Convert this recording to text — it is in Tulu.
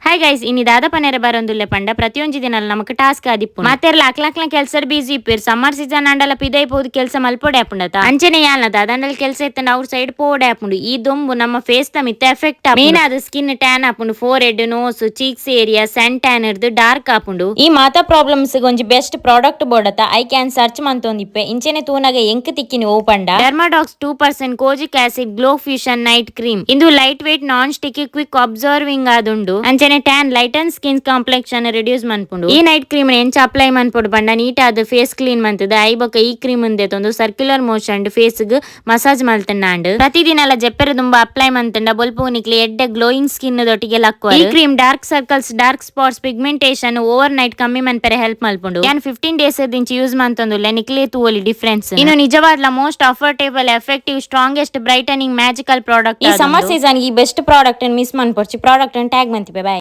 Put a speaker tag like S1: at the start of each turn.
S1: ಹಾಯ್ ಗೈಸ್, ಇನಿ ದಾದ ಪನೆರೆ ಬರೊಂದುಲ್ಲೆ ಪಂಡ ಪ್ರತಿಯೊಂಜಿ ದಿನಲ ನಮಕ್ ಟಾಸ್ಕ್ ಆದಿಪ್ಪು. ಮಾತೆರ್ಲ ಅಕ್ಲಕ್ಲ ಕೆಲಸ ಬಿಸಿ ಇಪ್ಪೆರ್. ಸಮ್ಮರ್ ಸೀಸನ್ ಆಂಡಲ ಪಿದೈ ಪೋದು ಕೆಲಸ ಮಲ್ಪೊಡೆ ಆಪುಂಡತ. ಅಂಚನೆ ಯಾಲ್ನ ದಾದಂಡಲ ಕೆಲಸ ಇತ್ತಂಡ ಔಟ್ ಸೈಡ್ ಪೋಡೆ ಆಪುಂಡು. ಈ ದೊಂಬು ನಮ್ಮ ಫೇಸ್ ದ ಮಿತ್ತ ಎಫೆಕ್ಟ್, ಮೇನ್ ಆದ್ ಸ್ಕಿನ್ ಟ್ಯಾನ್ ಆಪುಂಡು. Forehead, nose, cheeks area sun tan ಇರ್ದ್ ಡಾರ್ಕ್ ಆಪುಂಡು. ಈ ಮಾತಾ ಪ್ರಾಬ್ಲಮ್ಸ್ ಒಂಜಿ ಬೆಸ್ಟ್ ಪ್ರಾಡಕ್ಟ್ ಬೋಡತ, I can search ಮಂತೊಂದಿಪ್ಪೆ. ಇಂಚನೆ ತೂನಗ ಎಂಕ್ ತಿಕ್ಕಿನಿ ಓ ಪಂಡ Dermadocs 2% kojic acid glow fusion night cream. ಇಂದು light weight, non sticky, quick absorbing ಆದುಂಡು. ಅಂಚನೆ tan lighten skin complexion reduce ಮನ್ಪುಂಡು. ಈ ನೈಟ್ ಕ್ರೀಮ್ ಎಂಚ ಅಪ್ಲೈ ಮನ್ಪೊಡು ಪಂಡ, ನೀಟ್ ಆದ್ ಫೇಸ್ ಕ್ಲೀನ್ ಮಂತುದು I ಬೊಕ ಈ ಕ್ರೀಮ್ ಉಂದೆತೊಂದು ಸರ್ಕ್ಯುಲರ್ ಮೋಷನ್ ಫೇಸ್ ಗ್ ಮಸಾಜ್ ಮಲ್ತುಂಡಾಂಡ್. ಪ್ರತಿದಿನಲ ಜೆಪ್ಪೆರೆ ದುಂಬ ಅಪ್ಲೈ ಮಂತುಂಡ ಬೊಲ್ಪು ನಿಕ್ಲೆ ಎಡ್ಡೆ ಗ್ಲೋಯಿಂಗ್ ಸ್ಕಿನ್ ದೊಟ್ಟಿಗೆ ಲಕ್ಕುವ. ಈ cream dark circles, dark spots, pigmentation overnight ಕಮ್ಮಿ ಮನ್ಪೆರೆ ಹೆಲ್ಪ್ ಮಲ್ಪುಂಡು. ಯಾನ್ 15 ಡೇಸ್ ದಿಂಚಿ ಯೂಸ್ ಮಂತೊಂದುಲ್ಲೆ, ನಿಕ್ಲೆ ತೂವೊಲಿ ಡಿಫರೆನ್ಸ್. ಇನ್ನು ನಿಜವಾದ್ಲ most affordable, effective, strongest brightening magical product. ಈ ಸಮ್ಮರ್ ಸೀಸನ್ ಈ ಬೆಸ್ಟ್ ಪ್ರಾಡಕ್ಟ್ ಮಿಸ್ ಮನ್ಪೊರ್ಚಿ. ಪ್ರಾಡಕ್ಟ್ ಟ್ಯಾಗ್ ಮಂತಿಪೆ. ಬಾಯ್.